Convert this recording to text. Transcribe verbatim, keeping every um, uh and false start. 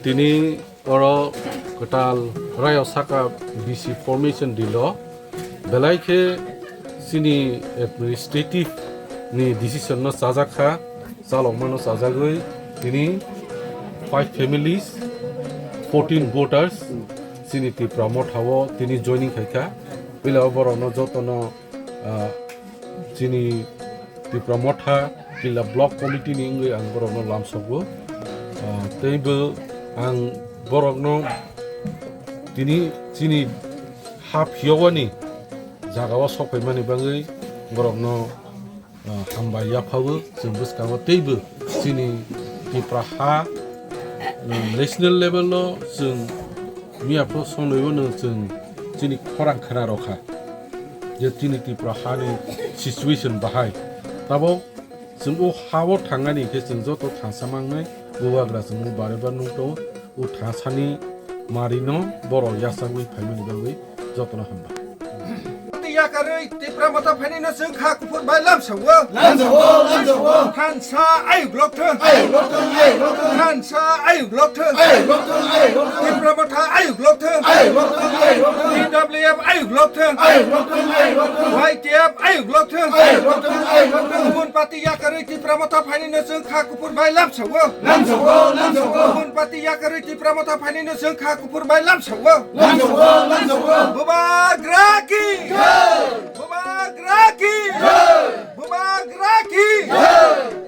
Tini oro kwtal rayo saka B C formation dilo belai khe chini administrative ni decision no chajak kha, chalokma no chajagwi tini five families, fourteen voters chini Tipra Motha o tini joining khai kha. Puila o borok no joto no, ah, chini Tipra Motha Killa Block Committee ni wngwi ang borokno lamsogo. Ah, teibo ang borokno tini chini ha phiyogani jagao sokphaimani bagwi borokno, ah, hambai yaphago. Chwng bwskango teibo chini Tipra ha, um, national level o chwng miya phuru sonoi o no chwng chini khorang khna rokha je chini Tipra hani situation bahai. Tabok chwng o ha-o thangnani khe chwng joto thansa mangnai, bubagra chwng o bare bar nukto, o thangsani marino borok yachagwi phaimani bagwi jotono hambai. Yakarwi Tipra Motha phainino chwng kha kuphur bai lamsao. Lamsao, lamsao. Thansa ayuk lokthwng. Ayuk lokthwng, ayuk lokthwng. Thansa ayuk lokthwng. Ayuk lokthwng, ayuk lokthwng. Tipra Motha ayuk lokthwng. Ayuk lokthwng, ayuk lokthwng. T W F ayuk lokthwng. Ayuk lokthwng, ayuk lokthwng. Y T F ayuk lokthwng. Ayuk lokthwng, ayuk lokthwng. Bun pati yakarwi Tipra Motha phainino chwng kha kuphur bai lamsao. Lamsao, lamsao. Bun pati yakarwi Tipra Motha phainino chwng kha kuphur bai lamsao. Lamsao, lamsao. Bubagra ki jai. Bubagra ki jai. Bubagra ki jai.